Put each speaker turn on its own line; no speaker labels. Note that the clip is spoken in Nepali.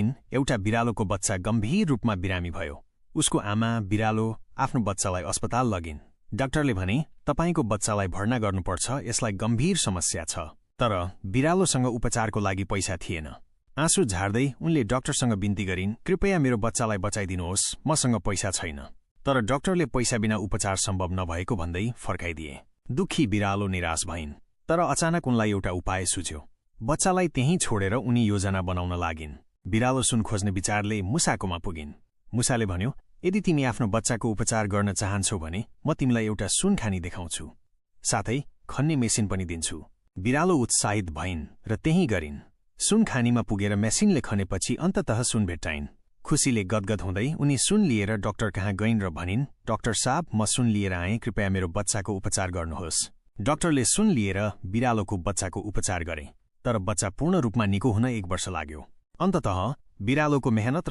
दिन एउटा बिरालोको बच्चा गम्भीर रूपमा बिरामी भयो। उसको आमा बिरालो आफ्नो बच्चालाई अस्पताल लगिन्। डाक्टरले भने, तपाईको बच्चालाई भर्ना गर्नुपर्छ, यसलाई गम्भीर समस्या छ। तर बिरालोसँग उपचारको लागि पैसा थिएन। आँसु झार्दै उनले डाक्टरसँग बिन्ती गरिन्, कृपया मेरो बच्चालाई बचाइदिनुहोस्, मसँग पैसा छैन। तर डाक्टरले पैसा बिना उपचार सम्भव नभएको भन्दै फर्काइदिए। दुखी बिरालो निराश भइन्। तर अचानक उनलाई एउटा उपाय सुझ्यो। बच्चालाई त्यहीँ छोडेर उनी योजना बनाउन लागिन्। बिरालो सुन खोज्ने विचारले मुसाकोमा पुगिन्। मुसाले भन्यो, यदि तिमी आफ्नो बच्चाको उपचार गर्न चाहन्छौ भने म तिमीलाई एउटा सुन खानी देखाउँछु, साथै खन्ने मेसिन पनि दिन्छु। बिरालो उत्साहित भइन् र त्यही गरिन्। सुन खानीमा पुगेर मेसिनले खनेपछि अन्ततः सुन भेट्टाइन्। खुसीले गदगद हुँदै उनी सुन लिएर डाक्टर कहाँ गइन् र भनिन्, डाक्टर साहब, म सुन लिएर आएँ, कृपया मेरो बच्चाको उपचार गर्नुहोस्। डाक्टरले सुन लिएर बिरालोको बच्चाको उपचार गरे। तर बच्चा पूर्ण रूपमा निको हुन 1 वर्ष लाग्यो। अन्ततः बिरालोको मेहनत